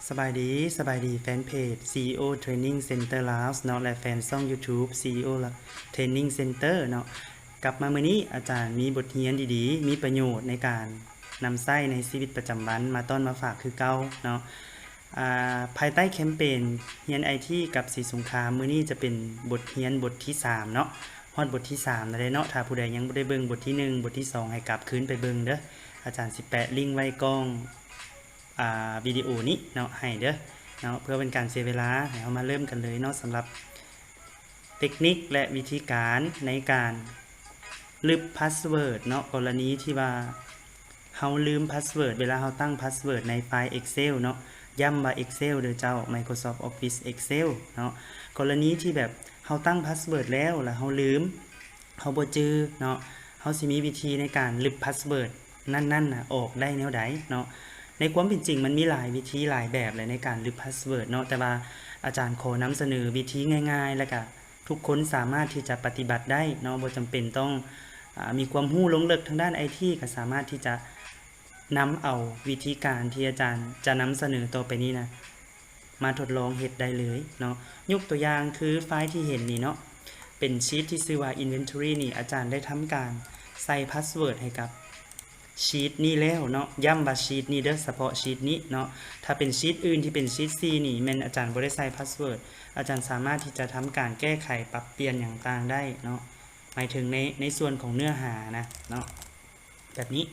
ສະບາຍດີ, ສະບາຍດີແຟນເພຈ ຊີອີໂອ Training Center Laos ເນາະ ແລະ ແຟນຊ່ອງ YouTube ຊີອີໂອ Training Center ເນາະ. ກັບມາມື້ນີ້ ອາຈານມີບົດຮຽນດີໆ ມີປະໂຫຍດໃນການນຳໃຊ້ໃນຊີວິດປະຈຳວັນ ມາຕ້ອນມາຝາກຄືເກົ່າເນາະ. ອາ ພາຍໃຕ້ແຄມເປນຮຽນໄອທີກັບສີສົງຄາມ, ມື້ນີ້ຈະເປັນບົດຮຽນບົດທີສາມເນາະ, ຮອດບົດທີສາມແລ້ວເດ້ເນາະ. ຖ້າຜູ້ໃດຍັງບໍ່ໄດ້ເບິ່ງບົດທີໜຶ່ງ, ບົດທີສອງ ໃຫ້ກັບຄືນໄປເບິ່ງເດີ້. ອາຈານຊິແປະລິ້ງໄວ້ກ້ອງ ອາ ວິດີໂອນີ້ເນາະ ໃຫ້ເດີ້ເນາະ. ເພື່ອເປັນການເສຍເວລາ, ໃຫ້ເຮົາມາເລີ່ມກັນເລີຍເນາະ ສຳລັບເຕັກນິກ ແລະ ວິທີການໃນການລຶບພາສເວີດເນາະ. ກໍລະນີທີ່ວ່າເຮົາລືມພາສເວີດ ເວລາເຮົາຕັ້ງພາສເວີດໃນໄຟລ໌ Excel ເນາະ, ຢ້ຳວ່າ Excel ເດີ້ເຈົ້າ, Microsoft Office Excel ເນາະ. ກໍລະນີທີ່ແບບເຮົາຕັ້ງພາສເວີດແລ້ວ ແລ້ວເຮົາລືມ ເຮົາບໍ່ຈື່ເນາະ, ເຮົາຊິມີວິທີໃນການລຶບພາສເວີດນັ້ນໆນະ ອອກໄດ້ແນວໃດເນາະ? ໃນຄວາມເປັນຈິງມັນມີຫຼາຍວິທີຫຼາຍແບບແຫຼະໃນການລຶບພາສເວີດເນາະ, ແຕ່ວ່າອາຈານຂໍນຳສະເໜີວິທີງ່າຍໆ ແລ້ວກະທຸກຄົນສາມາດທີ່ຈະປະຕິບັດໄດ້ເນາະ, ບໍ່ຈຳເປັນຕ້ອງ ອາ ມີຄວາມຮູ້ລົງເລິກທາງດ້ານໄອທີ ກໍສາມາດທີ່ຈະນຳເອົາວິທີການທີ່ອາຈານຈະນຳສະເໜີຕໍ່ໄປນີ້ນະ ມາທົດລອງເຮັດໄດ້ເລີຍເນາະ. ຍົກຕົວຢ່າງຄືໄຟລ໌ທີ່ເຫັນນີ້ເນາະ, ເປັນຊີດທີ່ຊື່ວ່າ Inventory ນີ້ ອາຈານໄດ້ທຳການໃສ່ພາສເວີດໃຫ້ກັບຊີດນີ້ແລ້ວເນາະ, ຢ້ຳວ່າຊີດນີ້ເດີ້ ສະເພາະຊີດນີ້ເນາະ. ຖ້າເປັນຊີດອື່ນທີ່ເປັນຊີດສີ່ນີ້ ແມ່ນອາຈານບໍ່ໄດ້ໃສ່ພາສເວີດ, ອາຈານສາມາດທີ່ຈະທຳການແກ້ໄຂປັບປ່ຽນຫຍັງຕ່າງໄດ້ເນາະ, ໝາຍເຖິງໃນ ໃນສ່ວນຂອງເນື້ອຫານະເນາະ. ແບບນີ້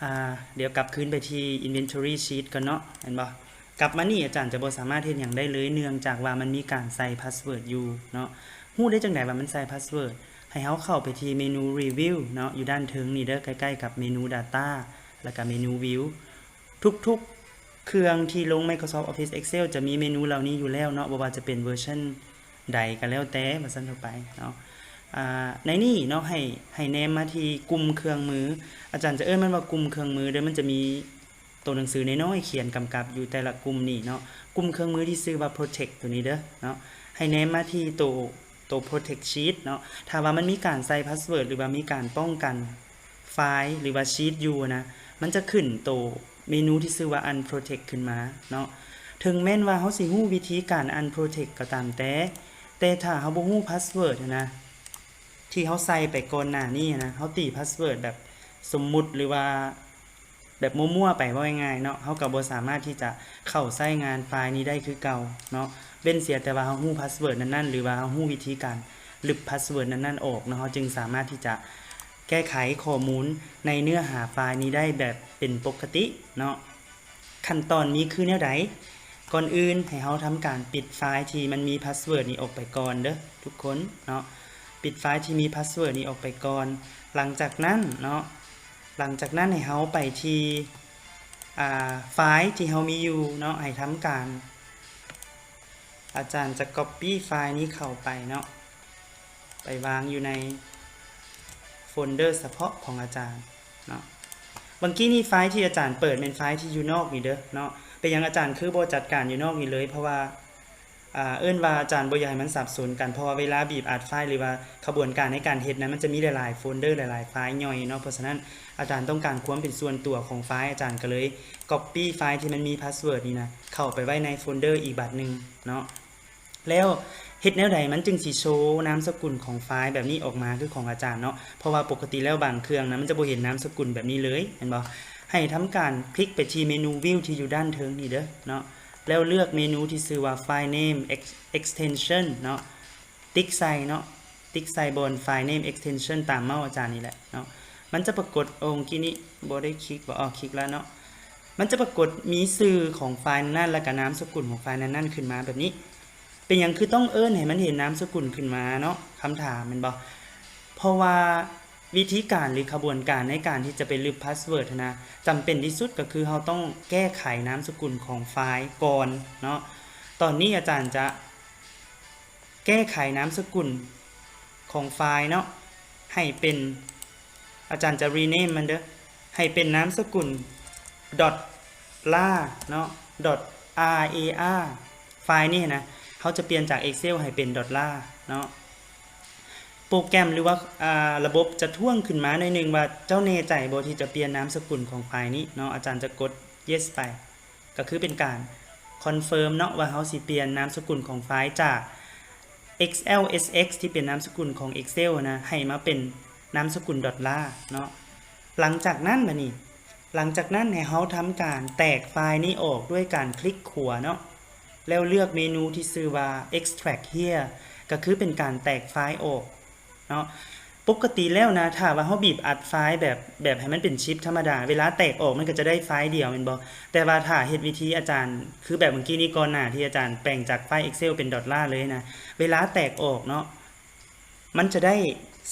ອາ ດຽວກັບຄືນໄປທີ່ Inventory Sheet ກ່ອນເນາະ ແມ່ນບໍ່? ກັບມານີ້ອາຈານຈະບໍ່ສາມາດເຮັດຫຍັງໄດ້ເລີຍ ເນື່ອງຈາກວ່າມັນມີການໃສ່ພາສເວີດຢູ່ເນາະ. ຮູ້ໄດ້ຈັ່ງໃດວ່າມັນໃສ່ພາສເວີດ? ໃຫ້ເຮົາເຂົ້າໄປທີ່ເມນູ Review ເນາະ ຢູ່ດ້ານເທິງນີ້ເດີ້ ໃກ້ໆກັບເມນູ Data ແລ້ວກະເມນູ View. ທຸກໆເຄື່ອງທີ່ລົງ Microsoft Office Excel ຈະມີເມນູເຫຼົ່ານີ້ຢູ່ແລ້ວເນາະ, ບໍ່ວ່າຈະເປັນເວີຊັນໃດກໍແລ້ວແຕ່ ວ່າຊັ້ນເຖາະໄປເນາະ. ອາ ໃນນີ້ເນາະ ໃຫ້ ໃຫ້ແນມມາທີ່ກຸ່ມເຄື່ອງມື. ອາຈານຈະເອີ້ນມັນວ່າກຸ່ມເຄື່ອງມືເດີ້, ມັນຈະມີໂຕໜັງສືນ້ອຍໆຂຽນກຳກັບຢູ່ແຕ່ລະກຸ່ມນີ້ເນາະ. ກຸ່ມເຄື່ອງມືທີ່ຊື່ວ່າ Protect ໂຕນີ້ເດີ້ເນາະ, ໃຫ້ແນມມາທີ່ໂຕ ໂຕ Protect Sheet ເນາະ. ຖ້າວ່າມັນມີການໃສ່ພາສເວີດ ຫຼືວ່າມີການປ້ອງກັນ ໄຟລ໌ ຫຼືວ່າ Sheet ຢູ່ນະ, ມັນຈະຂຶ້ນໂຕເມນູທີ່ຊື່ວ່າ Unprotect ຂຶ້ນມາເນາະ. ເຖິງແມ່ນວ່າເຮົາຊິຮູ້ວິທີການ Unprotect ກໍຕາມແຕ່, ແຕ່ຖ້າເຮົາບໍ່ຮູ້ພາສເວີດນະ ທີ່ເຮົາໃສ່ໄປກ່ອນໜ້ານີ້ນະ, ເຮົາຕີພາສເວີດແບບສົມມຸດ ຫຼືວ່າ ແບບມົ້ວໆໄປ ເວົ້າງ່າຍໆເນາະ, ເຮົາກໍບໍ່ສາມາດທີ່ຈະເຂົ້າໃຊ້ງານໄຟລ໌ນີ້ໄດ້ຄືເກົ່າເນາະ, ເວັ້ນເສຍແຕ່ວ່າເຮົາຮູ້ພາສເວີດນັ້ນໆ ຫຼືວ່າເຮົາຮູ້ວິທີການລຶບພາສເວີດນັ້ນໆອອກເນາະ, ເຮົາຈຶ່ງສາມາດທີ່ຈະແກ້ໄຂຂໍ້ມູນໃນເນື້ອຫາໄຟລ໌ນີ້ໄດ້ແບບເປັນປົກກະຕິເນາະ. ຂັ້ນຕອນມີຄືແນວໃດ? ກ່ອນອື່ນໃຫ້ເຮົາທຳການປິດໄຟລ໌ທີ່ມັນມີພາສເວີດນີ້ອອກໄປກ່ອນເດີ້ທຸກຄົນເນາະ, ປິດໄຟລ໌ທີ່ມີພາສເວີດນີ້ອອກໄປກ່ອນ. ຫຼັງຈາກນັ້ນເນາະ ຫຼັງຈາກນັ້ນໃຫ້ເຮົາໄປທີ່ ອາ ໄຟລ໌ທີ່ເຮົາມີຢູ່ເນາະ, ໃຫ້ທຳການ ອາຈານຈະ Copy ໄຟລ໌ນີ້ເຂົ້າໄປເນາະ, ໄປວາງຢູ່ໃນໂຟນເດີສະເພາະຂອງອາຈານເນາະ. ບາງກີ້ນີ້ໄຟລ໌ທີ່ອາຈານເປີດແມ່ນໄຟລ໌ທີ່ຢູ່ນອກນີ້ເດີ້ເນາະ. ເປັນຫຍັງອາຈານຄືບໍ່ຈັດການຢູ່ນອກນີ້ເລີຍ? ເພາະວ່າ ອາ ເອີ້ນວ່າອາຈານບໍ່ຢາກໃຫ້ມັນສັບສົນກັນ, ເພາະວ່າເວລາບີບອັດໄຟລ໌ ຫຼືວ່າຂະບວນການໃນການເຮັດນະ ມັນຈະມີຫຼາຍໆໂຟນເດີ ຫຼາຍໆໄຟລ໌ຍ່ອຍເນາະ. ເພາະສະນັ້ນອາຈານຕ້ອງການຄວາມເປັນສ່ວນຕົວຂອງໄຟລ໌, ອາຈານກໍເລີຍ Copy ໄຟລ໌ທີ່ມັນມີພາສເວີດນີ້ນະ ເຂົ້າໄປໄວ້ໃນໂຟນເດີອີກບາດໜຶ່ງເນາະ. ແລ້ວເຮັດແນວໃດມັນຈຶ່ງຊິໂຊນາມສະກຸນຂອງໄຟລ໌ແບບນີ້ອອກມາຄືຂອງອາຈານເນາະ? ເພາະວ່າປົກກະຕິແລ້ວບາງເຄື່ອງນະ ມັນຈະບໍ່ເຫັນນາມສະກຸນແບບນີ້ເລີຍ ແມ່ນບໍ່? ໃຫ້ທຳການຄລິກໄປທີ່ເມນູ View ທີ່ຢູ່ດ້ານເທິງນີ້ເດີ້ເນາະ. ແລ້ວເລືອກເມນູທີ່ຊື່ວ່າ File Name Ex- Extension ເນາະ, ຕິກໃສ່ເນາະ, ຕິກໃສ່ບ່ອນ File Name Extension ຕາມເມົາສ໌ອາຈານນີ້ແຫຼະເນາະ. ມັນຈະປາກົດ ໂອ້ ກີ້ນີ້ບໍ່ໄດ້ຄລິກບໍ່? ອໍ ຄລິກແລ້ວເນາະ. ມັນຈະປາກົດມີຊື່ຂອງໄຟລ໌ນັ້ນໆ ແລ້ວກະນາມສະກຸນຂອງໄຟລ໌ນັ້ນໆຂຶ້ນມາແບບນີ້. ເປັນຫຍັງຄືຕ້ອງເອີ້ນໃຫ້ມັນເຫັນນາມສະກຸນຂຶ້ນມາເນາະ? ຄຳຖາມແມ່ນບໍ່? ເພາະວ່າວິທີການ ຫຼື ຂະບວນການໃນການທີ່ຈະໄປລຶບພາສເວີດຫັ້ນນະ ຈຳເປັນທີ່ສຸດກໍຄືເຮົາຕ້ອງແກ້ໄຂນາມສະກຸນຂອງໄຟລ໌ກ່ອນເນາະ. ຕອນນີ້ອາຈານຈະ ແກ້ໄຂນາມສະກຸນຂອງໄຟລ໌ເນາະ ໃຫ້ເປັນ ອາຈານຈະ rename ມັນເດີ້ ໃຫ້ເປັນນາມສະກຸນ dot lar ເນາະ dot rar ໄຟລ໌ນີ້ນະ ເຮົາຈະປ່ຽນຈາກ Excel ໃຫ້ເປັນ dot lar ເນາະ. ໂປຣແກຣມ ຫຼືວ່າ ອາ ລະບົບຈະທ້ວງຂຶ້ນມາໜ້ອຍໜຶ່ງວ່າ ເຈົ້າແນ່ໃຈບໍ່ທີ່ຈະປ່ຽນນາມສະກຸນຂອງໄຟລ໌ນີ້ເນາະ? ອາຈານຈະກົດ yes ໄປ ກໍຄືເປັນການ confirm ເນາະ ວ່າເຮົາຊິປ່ຽນນາມສະກຸນຂອງໄຟລ໌ຈາກ XLSX ທີ່ເປັນນາມສະກຸນຂອງ Excel ນະ ໃຫ້ມາເປັນນາມສະກຸນ dollar ເນາະ. ຫຼັງຈາກນັ້ນ ບາດນີ້ ຫຼັງຈາກນັ້ນໃຫ້ເຮົາທຳການແຕກໄຟລ໌ນີ້ອອກດ້ວຍການຄລິກຂວາເນາະ ແລ້ວເລືອກເມນູທີ່ຊື່ວ່າ extract here ກໍຄືເປັນການແຕກໄຟລ໌ອອກເນາະ. ປົກກະຕິແລ້ວນະ ຖ້າວ່າເຮົາບີບອັດໄຟລ໌ແບບ ແບບໃຫ້ມັນເປັນຊິບທຳມະດາ ເວລາແຕກອອກມັນກໍຈະໄດ້ໄຟລ໌ດຽວແມ່ນບໍ່? ແຕ່ວ່າຖ້າເຮັດວິທີອາຈານ ຄືແບບເມື່ອກີ້ນີ້ ກ່ອນໜ້າທີ່ອາຈານແປງຈາກໄຟລ໌ Excel ເປັນ dollar ເລີຍນະ ເວລາແຕກອອກເນາະ ມັນຈະໄດ້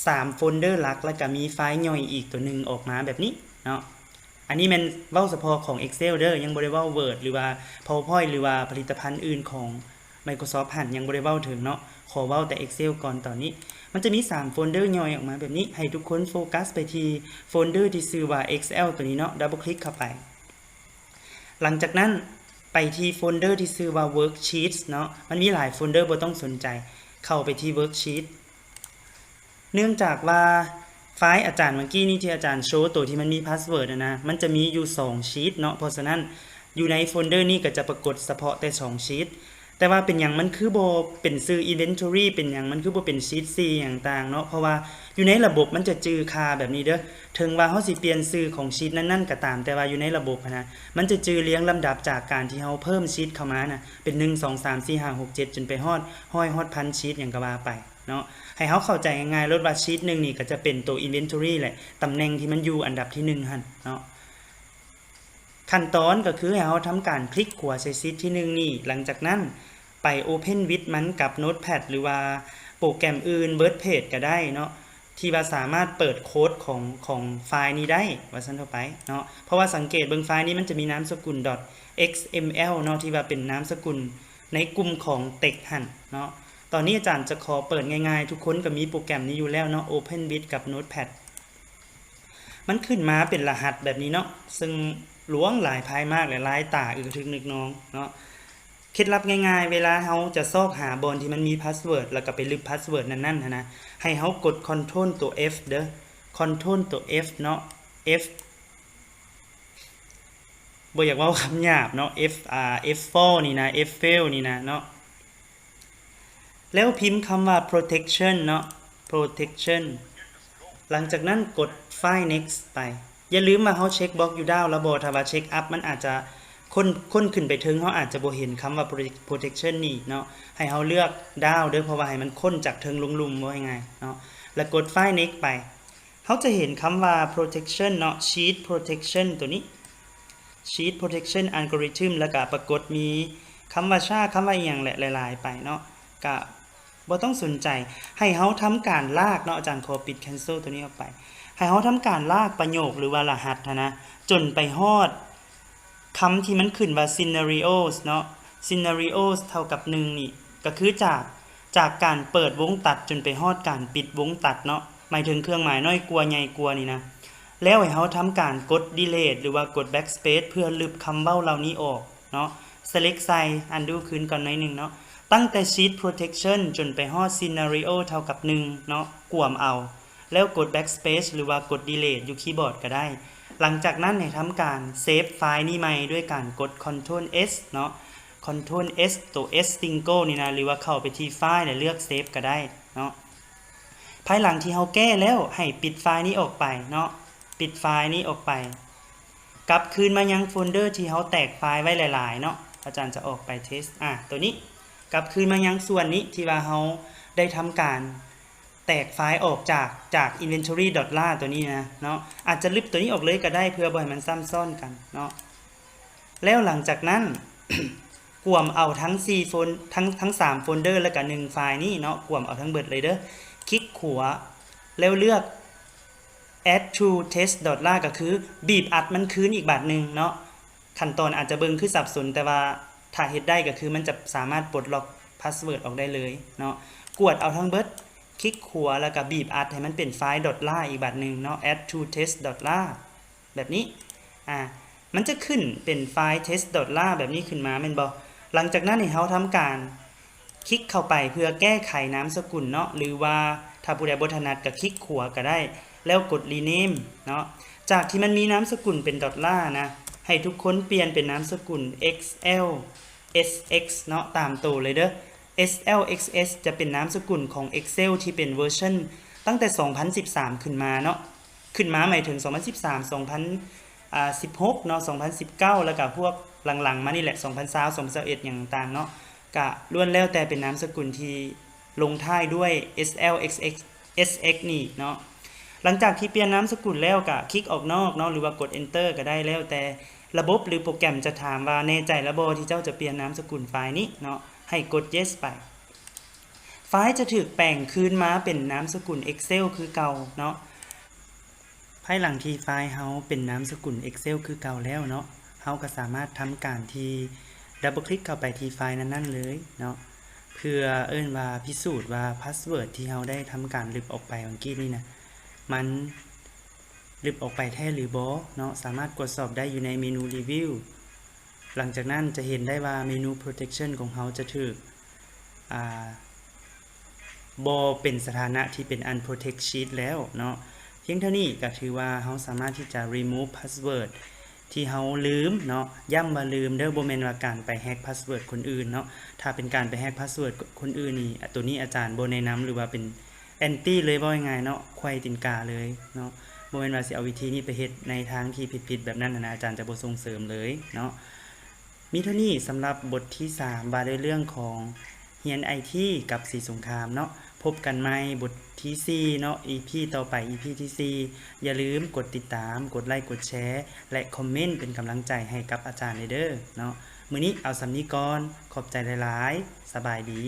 ສາມໂຟນເດີຫຼັກ ແລ້ວກໍມີໄຟລ໌ຍ່ອຍອີກຕົວໜຶ່ງອອກມາແບບນີ້ເນາະ. ອັນນີ້ແມ່ນເວົ້າສະເພາະຂອງ Excel ເດີ ຍັງບໍ່ໄດ້ເວົ້າ Word ຫຼືວ່າ PowerPoint ຫຼືວ່າຜະລິດຕະພັນອື່ນຂອງ Microsoft ຫັ້ນ ຍັງບໍ່ໄດ້ເວົ້າເຖິງເນາະ. ຂໍເວົ້າແຕ່ Excel ກ່ອນຕອນນີ້. ມັນຈະມີສາມໂຟນເດີຍ່ອຍອອກມາແບບນີ້ ໃຫ້ທຸກຄົນໂຟກັສໄປທີ່ໂຟນເດີທີ່ຊື່ວ່າ Excel ຕົວນີ້ເນາະ double click ເຂົ້າໄປ. ຫຼັງຈາກນັ້ນໄປທີ່ໂຟນເດີທີ່ຊື່ວ່າ Worksheets ເນາະ ມັນມີຫຼາຍໂຟນເດີ ບໍ່ຕ້ອງສົນໃຈ ເຂົ້າໄປທີ່ Worksheet. ເນື່ອງຈາກວ່າໄຟລ໌ອາຈານເມື່ອກີ້ນີ້ທີ່ອາຈານໂຊໂຕທີ່ມັນມີພາສເວີດຫັ້ນນະ ມັນຈະມີຢູ່ສອງຊີດເນາະ ເພາະສະນັ້ນຢູ່ໃນໂຟນເດີນີ້ກໍຈະປາກົດສະເພາະແຕ່ສອງຊີດ. ແຕ່ວ່າເປັນຫຍັງມັນຄືບໍ່ເປັນຊື່ inventory ເປັນຫຍັງມັນຄືບໍ່ເປັນຊີດສີ່ຫຍັງຕ່າງເນາະ? ເພາະວ່າຢູ່ໃນລະບົບມັນຈະຈື່ຄ່າແບບນີ້ເດີ ເຖິງວ່າເຮົາຊິປ່ຽນຊື່ຂອງຊີດນັ້ນໆກໍຕາມ ແຕ່ວ່າຢູ່ໃນລະບົບຫັ້ນນະ ມັນຈະຈື່ລຽງລຳດັບຈາກການທີ່ເຮົາເພີ່ມຊີດເຂົ້າມານະ ເປັນໜຶ່ງ ສອງ ສາມ ສີ່ ຫ້າ ຫົກ ເຈັດ ຈົນໄປຮອດຮ້ອຍ ຮອດພັນຊີດຫຍັງກໍວ່າໄປເນາະ. ໃຫ້ເຮົາເຂົ້າໃຈງ່າຍໆໂລດວ່າຊີດໜຶ່ງນີ້ກໍຈະເປັນໂຕ inventory ແຫຼະ ຕຳແໜ່ງທີ່ມັນຢູ່ອັນດັບທີໜຶ່ງຫັ້ນເນາະ. ຂັ້ນຕອນກໍຄືໃຫ້ເຮົາທຳການຄລິກຂວາໃສ່ຊີດທີໜຶ່ງນີ້ ຫຼັງຈາກນັ້ນໄປ Open with ມັນກັບ Notepad ຫຼືວ່າໂປຣແກຣມອື່ນ Word Page ກໍໄດ້ເນາະ ທີ່ວ່າສາມາດເປີດໂຄດຂອງ ຂອງໄຟລ໌ນີ້ໄດ້ ວ່າຊັ້ນເຖາະໄປເນາະ. ເພາະວ່າສັງເກດເບິ່ງໄຟລ໌ນີ້ມັນຈະມີນາມສະກຸນ .xml ເນາະ ທີ່ວ່າເປັນນາມສະກຸນໃນກຸ່ມຂອງ text ຫັ້ນເນາະ. ຕອນນີ້ອາຈານຈະຂໍເປີດງ່າຍໆ ທຸກຄົນກໍມີໂປຣແກຣມນີ້ຢູ່ແລ້ວເນາະ Open with ກັບ Notepad. ມັນຂຶ້ນມາເປັນລະຫັດແບບນີ້ເນາະ ເຊິ່ງຫຼວງຫຼາຍພາຍມາກ ແລະ ຫຼາຍຕາອຶກທຶກນຶກນອງເນາະ. ເຄັດລັບງ່າຍໆ ເວລາເຮົາຈະຊອກຫາບ່ອນທີ່ມັນມີພາສເວີດ ແລ້ວກໍໄປລຶບພາສເວີດນັ້ນໆຫັ້ນນະ ໃຫ້ເຮົາກົດ Control ຕົວ F ເດີ Control ຕົວ F ເນາະ F ບໍ່ຢາກເວົ້າຄຳຫຍາບເນາະ F R F four ນີ້ນະ F four ນີ້ນະເນາະ. ແລ້ວພິມຄຳວ່າ protection ເນາະ protection ຫຼັງຈາກນັ້ນກົດ File next ໄປ. ຢ່າລືມວ່າເຮົາເຊັກບັອກຢູ່ດາວແລ້ວບໍ່? ຖ້າວ່າເຊັກອັບ ມັນອາດຈະຄົ້ນ ຄົ້ນຂຶ້ນໄປເທິງ ເຮົາອາດຈະບໍ່ເຫັນຄຳວ່າ protection ນີ້ເນາະ. ໃຫ້ເຮົາເລືອກດາວເດີ ເພາະວ່າໃຫ້ມັນຄົ້ນຈາກເທິງລົງລຸ່ມ ເວົ້າງ່າຍໆເນາະ ແລ້ວກົດ File next ໄປ. ເຮົາຈະເຫັນຄຳວ່າ protection ເນາະ sheet protection ຕົວນີ້ sheet protection algorithm ແລ້ວກະປາກົດມີຄຳວ່າ chart ຄຳວ່າອີ່ຫຍັງແຫຼະ ຫຼາຍໆໄປເນາະ ກະບໍ່ຕ້ອງສົນໃຈ. ໃຫ້ເຮົາທຳການລາກເນາະ ອາຈານຂໍປິດ cancel ຕົວນີ້ອອກໄປ. ໃຫ້ເຮົາທຳການລາກປະໂຫຍກ ຫຼືວ່າລະຫັດຫັ້ນນະ ຈົນໄປຮອດ ຄຳທີ່ມັນຂຶ້ນວ່າ scenarios ເນາະ scenarios ເທົ່າກັບໜຶ່ງນີ້ ກໍຄືຈາກ ຈາກການເປີດວົງຕັດຈົນໄປຮອດການປິດວົງຕັດເນາະ ໝາຍເຖິງເຄື່ອງໝາຍນ້ອຍກວ່າໃຫຍ່ກວ່ານີ້ນະ. ແລ້ວໃຫ້ເຮົາທຳການກົດ delete ຫຼືວ່າກົດ backspace ເພື່ອລຶບຄຳເວົ້າເຫຼົ່ານີ້ອອກເນາະ select ໃສ່ undo ຄືນກ່ອນໜ້ອຍໜຶ່ງເນາະ. ຕັ້ງແຕ່ sheet protection ຈົນໄປຮອດ scenario ເທົ່າກັບໜຶ່ງເນາະ ກວມເອົາ ແລ້ວກົດ backspace ຫຼືວ່າກົດ delete ຢູ່ຄີບອດກໍໄດ້. ຫຼັງຈາກນັ້ນໃຫ້ທຳການ save ໄຟລ໌ນີ້ໃໝ່ດ້ວຍການກົດ Control S ເນາະ Control S ໂຕ S single ນີ້ນະ ຫຼືວ່າເຂົ້າໄປທີ່ File ແລ້ວເລືອກ Save ກໍໄດ້ເນາະ. ພາຍຫຼັງທີ່ເຮົາແກ້ແລ້ວ ໃຫ້ປິດໄຟລ໌ນີ້ອອກໄປເນາະ ປິດໄຟລ໌ນີ້ອອກໄປ ກັບຄືນມາຍັງໂຟນເດີທີ່ເຮົາແຕກໄຟລ໌ໄວ້ຫຼາຍໆເນາະ. ອາຈານຈະອອກໄປ test ອາ ໂຕນີ້ ກັບຄືນມາຍັງສ່ວນນີ້ທີ່ວ່າເຮົາໄດ້ທຳການ ແຕກໄຟລ໌ອອກຈາກ ຈາກ inventory dollar ຕົວນີ້ນະເນາະ ອາດຈະລຶບຕົວນີ້ອອກເລີຍກໍໄດ້ ເພື່ອບໍ່ໃຫ້ມັນຊ້ຳຊ້ອນກັນເນາະ. ແລ້ວຫຼັງຈາກນັ້ນ ກວມເອົາທັງສີ່ໂຟນ ທັງ ທັງສາມໂຟນເດີ ແລ້ວກະໜຶ່ງໄຟລ໌ນີ້ເນາະ ກວມເອົາທັງເບິດເລີຍເດີ. ຄລິກຂວາ ແລ້ວເລືອກ add to test dollar ກໍຄືບີບອັດມັນຄືນອີກບາດໜຶ່ງເນາະ. ຂັ້ນຕອນອາດຈະເບິ່ງຄືສັບສົນ ແຕ່ວ່າຖ້າເຮັດໄດ້ກໍຄືມັນຈະສາມາດປົດລັອກພາສເວີດອອກໄດ້ເລີຍເນາະ. ກວດເອົາທັງເບິດ ຄລິກຂວາ ແລ້ວກໍບີບອັດໃຫ້ມັນເປັນໄຟລ໌ dollar ອີກບາດໜຶ່ງເນາະ add to test dollar ແບບນີ້ ອາ ມັນຈະຂຶ້ນເປັນໄຟລ໌ test dollar ແບບນີ້ຂຶ້ນມາແມ່ນບໍ່? ຫຼັງຈາກນັ້ນໃຫ້ເຮົາທຳການ ຄລິກເຂົ້າໄປເພື່ອແກ້ໄຂນາມສະກຸນເນາະ ຫຼືວ່າຖ້າຜູ້ໃດບໍ່ຖະໜັດກໍຄລິກຂວາກໍໄດ້ ແລ້ວກົດ rename ເນາະ. ຈາກທີ່ມັນມີນາມສະກຸນເປັນ dollar ນະ ໃຫ້ທຸກຄົນປ່ຽນເປັນນາມສະກຸນ Excel SX ເນາະ ຕາມໂຕເລີຍເດີ້. SLXS ຈະເປັນນາມສະກຸນຂອງ Excel ທີ່ເປັນເວີຊັນຕັ້ງແຕ່ສອງພັນສິບສາມຂຶ້ນມາເນາະ, ຂຶ້ນມາໝາຍເຖິງສອງພັນສິບສາມ ສອງພັນສິບຫົກເນາະ, ສອງພັນສິບເກົ້າ ແລ້ວກະພວກຫຼັງໆມານີ້ແຫຼະ ສອງພັນຊາວ ສອງພັນຊາວເອັດ ຫຍັງຕ່າງເນາະ, ກະລ້ວນແລ້ວແຕ່ເປັນນາມສະກຸນທີ່ລົງທ້າຍດ້ວຍ SLXS SX ນີ້ເນາະ. ຫຼັງຈາກທີ່ປ່ຽນນາມສະກຸນແລ້ວກະຄລິກອອກນອກເນາະ ຫຼືວ່າກົດ Enter ກະໄດ້ ແລ້ວແຕ່ລະບົບ ຫຼືໂປຣແກຣມຈະຖາມວ່າແນ່ໃຈແລ້ວບໍ່ທີ່ເຈົ້າຈະປ່ຽນນາມສະກຸນໄຟລ໌ນີ້ເນາະ, ໃຫ້ກົດ Yes ໄປ. ໄຟລ໌ຈະຖືກແປງຄືນມາເປັນນາມສະກຸນ Excel ຄືເກົ່າເນາະ. ພາຍຫຼັງທີ່ໄຟລ໌ເຮົາເປັນນາມສະກຸນ Excel ຄືເກົ່າແລ້ວເນາະ, ເຮົາກະສາມາດທຳການທີ່ double click ເຂົ້າໄປທີ່ໄຟລ໌ນັ້ນໆເລີຍເນາະ, ເພື່ອເອີ້ນວ່າພິສູດວ່າ password ທີ່ເຮົາໄດ້ທຳການລຶບອອກໄປຫວ່າງກີ້ນີ້ນະ ມັນລຶບອອກໄປແທ້ຫຼືບໍ່ເນາະ, ສາມາດກວດສອບໄດ້ຢູ່ໃນເມນູ Review. ຫຼັງຈາກນັ້ນຈະເຫັນໄດ້ວ່າເມນູ Protection ຂອງເຮົາຈະຖືກ ອາ ບໍ່ເປັນສະຖານະທີ່ເປັນ Unprotect Sheet ແລ້ວເນາະ. ພຽງເທົ່ານີ້ກະຖືວ່າເຮົາສາມາດທີ່ຈະ remove password ທີ່ເຮົາລືມເນາະ, ຢ້ຳວ່າລືມເດີ້ ບໍ່ແມ່ນວ່າການໄປ hack password ຄົນອື່ນເນາະ. ຖ້າເປັນການໄປ hack password ຄົນອື່ນນີ້ ໂຕນີ້ອາຈານບໍ່ແນະນຳ ຫຼືວ່າເປັນ anti ເລີຍ ເວົ້າງ່າຍໆເນາະ, ໄຂວ່ຕີນກາເລີຍເນາະ. ບໍ່ແມ່ນວ່າຊິເອົາວິທີນີ້ໄປເຮັດໃນທາງທີ່ຜິດໆແບບນັ້ນຫັ້ນນະ, ອາຈານຈະບໍ່ສົ່ງເສີມເລີຍເນາະ. ມີເທົ່ານີ້ສຳລັບບົດທີສາມ ວ່າດ້ວຍເລື່ອງຂອງຮຽນໄອທີກັບສີສົງຄາມເນາະ. ພົບກັນໃໝ່ບົດທີສີ່ເນາະ, ອີພີຕໍ່ໄປ ອີພີທີສີ່. ຢ່າລືມກົດຕິດຕາມ, ກົດໄລກ໌, ກົດແຊ ແລະ ຄອມເມັນເປັນກຳລັງໃຈໃຫ້ກັບອາຈານແດ່ເດີ້ເນາະ. ມື້ນີ້ເອົາສ່ຳນີ້ກ່ອນ. ຂອບໃຈຫຼາຍໆ. ສະບາຍດີ.